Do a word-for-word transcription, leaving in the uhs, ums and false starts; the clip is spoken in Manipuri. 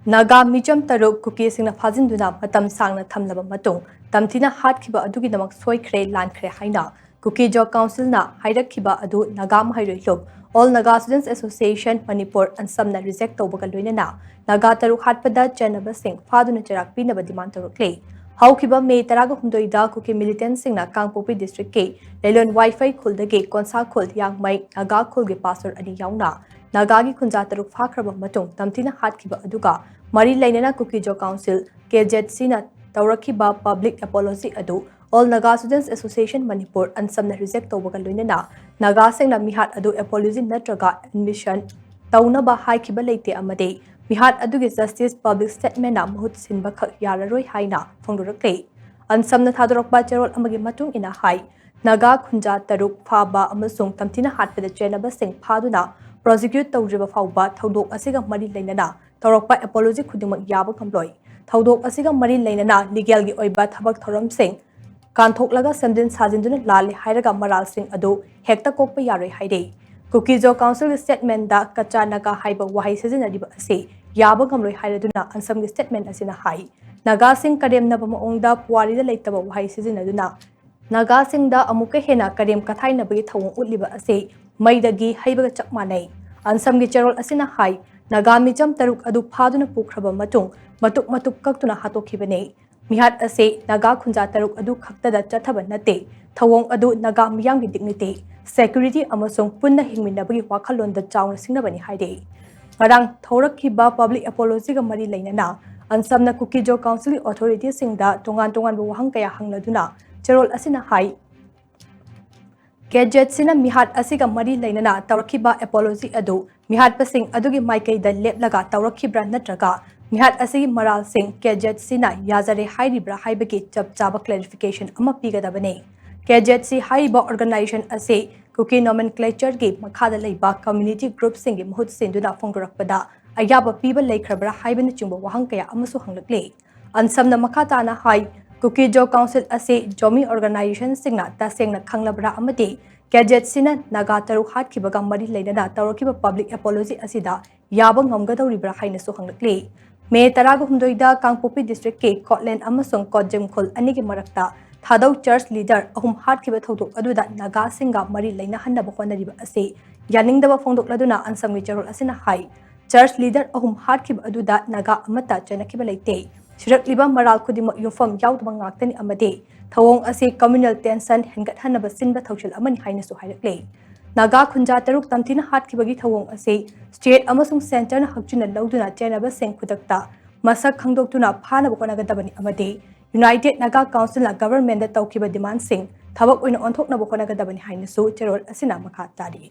ꯅꯥꯒꯥ ꯃꯤꯆꯝ ꯇꯔꯨꯛ ꯀꯨꯀꯤꯁꯤꯡꯅ ꯐꯥꯖꯤꯟꯗꯨꯅ ꯃꯇꯝ ꯁꯥꯡꯅ ꯊꯝꯂꯕ ꯃꯇꯨꯡ ꯇꯝꯊꯤꯅ ꯍꯥꯠꯈꯤꯕ ꯑꯗꯨꯒꯤꯗꯃꯛ ꯁꯣꯏꯈ꯭ꯔꯦ, ꯂꯥꯟꯈ꯭ꯔꯦ ꯍꯥꯏꯅ ꯀꯨꯀꯤ ꯖꯣ ꯀꯥꯎꯟꯁꯤꯜꯅ ꯍꯥꯏꯔꯛꯈꯤꯕ ꯑꯗꯨ ꯅꯥꯒꯥ ꯃꯍꯩꯔꯣꯏ ꯂꯨꯞ, All Naga Students Association Manipur, ꯑꯟꯁꯝꯅ ꯔꯤꯖꯦꯛ ꯇꯧꯕꯒ ꯂꯣꯏꯅꯅ ꯅꯥꯒꯥ ꯇꯔꯨꯛ ꯍꯥꯠꯄꯗ ꯆꯦꯟꯅꯕꯁꯤꯡ ꯐꯥꯗꯨꯅ ꯆꯩꯔꯥꯛ ꯄꯤꯅꯕ ꯗꯤꯃꯥꯟ ꯇꯧꯔꯛꯂꯤ꯫ ꯍꯧꯈꯤꯕ ꯃꯦ ꯇꯔꯥꯍꯨꯝꯗꯣꯏꯗ ꯀꯨꯀꯤ ꯃꯤꯂꯤꯇꯦꯟꯁꯤꯡꯅ ꯀꯥꯡꯄꯣꯛꯄꯤ ꯗꯤꯁꯇ꯭ꯔꯤꯛꯀꯤ ꯂꯩꯂꯣꯟ ꯋꯥꯏꯐꯩ ꯈꯨꯜꯗꯒꯤ ꯀꯣꯟꯁꯥ ꯈꯨꯜ, ꯌꯥꯡꯃꯩ ꯅꯥꯒꯥ ꯈꯨꯜꯒꯤ ꯄꯥꯁꯇꯔ ꯑꯅꯤ ꯌꯥꯎꯅ ꯅꯥꯒꯥꯒꯤ ꯈꯨꯟꯖꯥ ꯇꯔꯨꯛ ꯐꯥꯈ꯭ꯔꯕ ꯃꯇꯨꯡ ꯇꯝꯊꯤꯅ ꯍꯥꯠꯈꯤꯕ ꯑꯗꯨꯒ ꯃꯔꯤ ꯂꯩꯅꯅ ꯀꯨꯀꯤ ꯖꯣ ꯀꯥꯎꯟꯁꯤꯜ, ꯀꯦ ꯖꯦꯠ ꯁꯤꯅ ꯇꯧꯔꯛꯈꯤꯕ ꯄꯕ꯭ꯂꯤꯛ ꯑꯦꯄꯣꯂꯣꯖꯤ ꯑꯗꯨ All Naga Students Association Manipur, ꯑꯟꯁꯝꯅ ꯔꯤꯖꯦꯛ ꯇꯧꯕꯒ ꯂꯣꯏꯅꯅ ꯅꯥꯒꯥꯁꯤꯡꯅ ꯃꯤꯍꯥꯠ ꯑꯗꯨ ꯑꯦꯄꯣꯂꯣꯖꯤ ꯅꯠꯇ꯭ꯔꯒ ꯑꯦꯗꯃꯤꯁꯟ ꯇꯧꯅꯕ ꯍꯥꯏꯈꯤꯕ ꯂꯩꯇꯦ ꯑꯃꯗꯤ ꯃꯤꯍꯥꯠ ꯑꯗꯨꯒꯤ ꯖꯁꯇꯤꯁ ꯄꯕ꯭ꯂꯤꯛ ꯁ꯭ꯇꯦꯠꯃꯦꯟꯅ ꯃꯍꯨꯠ ꯁꯤꯟꯕꯈꯛ ꯌꯥꯔꯔꯣꯏ ꯍꯥꯏꯅ ꯐꯣꯡꯗꯣꯔꯛꯂꯤ꯫ ꯑꯟꯁꯝꯅ ꯊꯥꯗꯣꯔꯛꯄ ꯆꯦꯔꯣꯜ ꯑꯃꯒꯤ ꯃꯇꯨꯡ ꯏꯟꯅ ꯍꯥꯏ, ꯅꯥꯒꯥ ꯈꯨꯟꯖꯥ ꯇꯔꯨꯛ ꯐꯥꯕ ꯑꯃꯁꯨꯡ ꯇꯝꯊꯤꯅ ꯍꯥꯠꯄꯗ ꯆꯦꯟꯅꯕꯁꯤꯡ ꯐꯥꯗꯨꯅ ꯄ꯭ꯔꯣꯁꯤꯀ꯭ꯌꯨꯠ ꯇꯧꯗ꯭ꯔꯤꯕ ꯐꯥꯎꯕ ꯊꯧꯗꯣꯛ ꯑꯁꯤꯒ ꯃꯔꯤ ꯂꯩꯅꯅ ꯇꯧꯔꯛꯄ ꯑꯦꯄꯣꯂꯣꯖꯤ ꯈꯨꯗꯤꯡꯃꯛ ꯌꯥꯕ ꯉꯝꯂꯣꯏ꯫ ꯊꯧꯗꯣꯛ ꯑꯁꯤꯒ ꯃꯔꯤ ꯂꯩꯅꯅ ꯂꯤꯒꯦꯜꯒꯤ ꯑꯣꯏꯕ ꯊꯕꯛ ꯊꯧꯔꯝꯁꯤꯡ ꯀꯥꯟꯊꯣꯛꯂꯒ ꯁꯦꯝꯖꯤꯟ ꯁꯥꯖꯤꯟꯗꯨꯅ ꯂꯥꯜꯂꯦ ꯍꯥꯏꯔꯒ ꯃꯔꯥꯜꯁꯤꯡ ꯑꯗꯨ ꯍꯦꯛꯇ ꯀꯣꯛꯄ ꯌꯥꯔꯣꯏ ꯍꯥꯏꯔꯤ꯫ ꯀꯨꯀꯤ ꯖꯣ ꯀꯥꯎꯟꯁꯤꯜꯒꯤ ꯁ꯭ꯇꯦꯠꯃꯦꯟꯗ ꯀꯆꯥ ꯅꯥꯒꯥ ꯍꯥꯏꯕ ꯋꯥꯍꯩ ꯁꯤꯖꯤꯟꯅꯔꯤꯕ ꯑꯁꯤ ꯌꯥꯕ ꯉꯝꯂꯣꯏ ꯍꯥꯏꯔꯗꯨꯅ ꯑꯟꯁꯝꯒꯤ ꯁ꯭ꯇꯦꯠꯃꯦꯟ ꯑꯁꯤꯅ ꯍꯥꯏ, ꯅꯥꯒꯥꯁꯤꯡ ꯀꯔꯦꯝꯅꯕ ꯃꯑꯣꯡꯗ ꯄꯨꯋꯥꯔꯤꯗ ꯂꯩꯇꯕ ꯋꯥꯍꯩ ꯁꯤꯖꯤꯟꯅꯗꯨꯅ ꯅꯥꯒꯥꯁꯤꯡꯗ ꯑꯃꯨꯛꯀ ꯍꯦꯟꯅ ꯀꯔꯦꯝ ꯀꯊꯥꯏꯅꯕꯒꯤ ꯊꯧꯑꯣꯡ ꯎꯠꯂꯤꯕ ꯑꯁꯤ ꯃꯩꯗꯒꯤ ꯍꯩꯕꯒ ꯆꯞ ꯃꯥꯟꯅꯩ꯫ ꯑꯟꯁꯝꯒꯤ ꯆꯦꯔꯣꯜ ꯑꯁꯤꯅ ꯍꯥꯏ, ꯅꯥꯒꯥ ꯃꯤꯆꯝ ꯇꯔꯨꯛ ꯑꯗꯨ ꯐꯥꯗꯨꯅ ꯄꯨꯈ꯭ꯔꯕ ꯃꯇꯨꯡ ꯃꯇꯨꯞ ꯃꯇꯨꯞ ꯀꯛꯇꯨꯅ ꯍꯥꯠꯇꯣꯛꯈꯤꯕꯅꯤ꯫ ꯃꯤꯍꯥꯠ ꯑꯁꯤ ꯅꯥꯒꯥ ꯈꯨꯟꯖꯥ ꯇꯔꯨꯛ ꯑꯗꯨ ꯈꯛꯇꯗ ꯆꯠꯊꯕ ꯅꯠꯇꯦ꯫ ꯊꯧꯑꯣꯡ ꯑꯗꯨ ꯅꯥꯒꯥ ꯃꯤꯌꯥꯝꯒꯤ ꯗꯤꯒꯅꯤꯇꯤ, ꯁꯦꯀ꯭ꯌꯨꯔꯤꯇꯤ ꯑꯃꯁꯨꯡ ꯄꯨꯟꯅ ꯍꯤꯡꯃꯤꯟꯅꯕꯒꯤ ꯋꯥꯈꯜꯂꯣꯟꯗ ꯆꯥꯎꯅ ꯁꯤꯡꯅꯕꯅꯤ ꯍꯥꯏꯔꯤ꯫ ꯉꯔꯥꯡ ꯊꯧꯔꯛꯈꯤꯕ ꯄꯕ꯭ꯂꯤꯛ ꯑꯦꯄꯣꯂꯣꯖꯤꯒ ꯃꯔꯤ ꯂꯩꯅꯅ ꯑꯟꯁꯝꯅ ꯀꯨꯀꯤ ꯖꯣ ꯀꯥꯎꯟꯁꯤꯜꯒꯤ ꯑꯣꯊꯣꯔꯤꯇꯤꯁꯤꯡꯗ ꯇꯣꯉꯥꯟ ꯇꯣꯉꯥꯟꯕ ꯋꯥꯍꯪ ꯀꯌꯥ ꯍꯪꯂꯗꯨꯅ ꯆꯦꯔꯣꯜ ꯑꯁꯤꯅ ꯍꯥꯏ, ꯀꯦ ꯖꯦꯠ ꯁꯤꯅ ꯃꯤꯍꯥꯠ ꯑꯁꯤꯒ ꯃꯔꯤ ꯂꯩꯅꯅ ꯇꯧꯔꯛꯈꯤꯕ ꯑꯦꯄꯣꯂꯣꯖꯤ ꯑꯗꯨ ꯃꯤꯍꯥꯠꯄꯁꯤꯡ ꯑꯗꯨꯒꯤ ꯃꯥꯏꯀꯩꯗ ꯂꯦꯞꯂꯒ ꯇꯧꯔꯛꯈꯤꯕ꯭ꯔꯥ ꯅꯠꯇ꯭ꯔꯒ ꯃꯤꯍꯥꯠ ꯑꯁꯤꯒꯤ ꯃꯔꯥꯜꯁꯤꯡ ꯀꯦ ꯖꯦꯠ ꯁꯤꯅ ꯌꯥꯖꯔꯦ ꯍꯥꯏꯔꯤꯕ꯭ꯔꯥ ꯍꯥꯏꯕꯒꯤ ꯆꯞ ꯆꯥꯕ ꯀ꯭ꯂꯦꯔꯤꯐꯤꯀꯦꯁꯟ ꯑꯃ ꯄꯤꯒꯗꯕꯅꯤ꯫ ꯀꯦ ꯖꯦꯠ ꯁꯤ ꯍꯥꯏꯔꯤꯕ ꯑꯣꯔꯒꯅꯥꯏꯖꯦꯁꯟ ꯑꯁꯤ ꯀꯨꯀꯤ ꯅꯣꯃꯦꯟꯀ꯭ꯂꯦꯆꯔꯒꯤ ꯃꯈꯥꯗ ꯂꯩꯕ ꯀꯝꯃ꯭ꯌꯨꯅꯤꯇꯤ ꯒ꯭ꯔꯨꯞꯁꯤꯡꯒꯤ ꯃꯍꯨꯠ ꯁꯤꯟꯗꯨꯅ ꯐꯣꯡꯗꯣꯔꯛꯄꯗ ꯑꯌꯥꯕ ꯄꯤꯕ ꯂꯩꯈ꯭ꯔꯕ꯭ꯔꯥ ꯍꯥꯏꯕꯅꯆꯤꯡꯕ ꯋꯥꯍꯪ ꯀꯌꯥ ꯑꯃꯁꯨ ꯍꯪꯂꯛꯂꯤ꯫ ꯑꯟꯁꯝꯅ ꯃꯈꯥ ꯇꯥꯅ ꯍꯥꯏ, ꯀꯨꯀꯤ ꯖꯣ ꯀꯥꯎꯟꯁꯤꯜ ꯑꯁꯤ ꯖꯣꯃꯤ ꯑꯣꯔꯒꯅꯥꯏꯖꯦꯁꯟꯁꯤꯡꯅ ꯇꯁꯦꯡꯅ ꯈꯪꯂꯕ꯭ꯔꯥ ꯑꯃꯗꯤ ꯀꯦ ꯖꯦꯠ ꯁꯤꯅ ꯅꯥꯒꯥ ꯇꯔꯨꯛ ꯍꯥꯠꯈꯤꯕꯒ ꯃꯔꯤ ꯂꯩꯅꯅ ꯇꯧꯔꯛꯈꯤꯕ ꯄꯕ꯭ꯂꯤꯛ ꯑꯦꯄꯣꯂꯣꯖꯤ ꯑꯁꯤꯗ ꯌꯥꯕ ꯉꯝꯒꯗꯧꯔꯤꯕ꯭ꯔꯥ ꯍꯥꯏꯅꯁꯨ ꯍꯪꯂꯛꯂꯤ꯫ ꯃꯦ ꯇꯔꯥꯒ ꯍꯨꯝꯗꯣꯏꯗ ꯀꯥꯡꯄꯣꯛꯄꯤ ꯗꯤꯁꯇ꯭ꯔꯤꯛꯀꯤ ꯀꯣꯠꯂꯦꯟ ꯑꯃꯁꯨꯡ ꯀꯣꯠꯖꯤꯝꯈꯨꯜ ꯑꯅꯤꯒꯤ ꯃꯔꯛꯇ ꯊꯥꯗꯧ ꯆꯔꯆ ꯂꯤꯗꯔ ꯑꯍꯨꯝ ꯍꯥꯠꯈꯤꯕ ꯊꯧꯗꯣꯛ ꯑꯗꯨꯗ ꯅꯥꯒꯥꯁꯤꯡꯒ ꯃꯔꯤ ꯂꯩꯅꯍꯟꯅꯕ ꯍꯣꯠꯅꯔꯤꯕ ꯑꯁꯤ ꯌꯥꯅꯤꯡꯗꯕ ꯐꯣꯡꯗꯣꯛꯂꯗꯨꯅ ꯑꯟꯁꯝꯒꯤ ꯆꯦꯔꯣꯜ ꯑꯁꯤꯅ ꯍꯥꯏ, ꯆꯔꯆ ꯂꯤꯗꯔ ꯑꯍꯨꯝ ꯍꯥꯠꯈꯤꯕ ꯑꯗꯨꯗ ꯅꯥꯒꯥ ꯑꯃꯠꯇ ꯆꯦꯟꯅꯈꯤꯕ ꯂꯩꯇꯦ꯫ ꯁꯤꯔꯛꯂꯤꯕ ꯃꯔꯥꯜ ꯈꯨꯗꯤꯡꯃꯛ ꯌꯨꯝꯐꯝ ꯌꯥꯎꯗꯕ ꯉꯥꯛꯇꯅꯤ ꯑꯃꯗꯤ ꯊꯧꯑꯣꯡ ꯑꯁꯤ communal tension ꯍꯦꯟꯒꯠꯍꯟꯅꯕ ꯁꯤꯟꯕ ꯊꯧꯁꯤꯜ ꯑꯃꯅꯤ ꯍꯥꯏꯅꯁꯨ ꯍꯥꯏꯔꯛꯂꯦ꯫ ꯅꯥꯒꯥ ꯈꯨꯟꯖꯥ ꯇꯔꯨꯛ ꯇꯝꯊꯤꯅ ꯍꯥꯠꯈꯤꯕꯒꯤ ꯊꯧꯑꯣꯡ ꯑꯁꯤ state ꯑꯃꯁꯨꯡ centreꯅ ꯍꯛꯆꯤꯟꯅ ꯂꯧꯗꯨꯅ ꯆꯦꯟꯅꯕꯁꯤꯡ ꯈꯨꯗꯛꯇ ꯃꯁꯛ ꯈꯪꯗꯣꯛꯇꯨꯅ ꯐꯥꯅꯕ ꯍꯣꯠꯅꯒꯗꯕꯅꯤ ꯑꯃꯗꯤ United Naga Councilꯅ governmentꯗ ꯇꯧꯈꯤꯕ demandꯁꯤꯡ ꯊꯕꯛ ꯑꯣꯏꯅ ꯑꯣꯟꯊꯣꯛꯅꯕ ꯍꯣꯠꯅꯒꯗꯕꯅꯤ ꯍꯥꯏꯅꯁꯨ ꯆꯦꯔꯣꯜ ꯑꯁꯤꯅ ꯃꯈꯥ ꯇꯥꯔꯤ꯫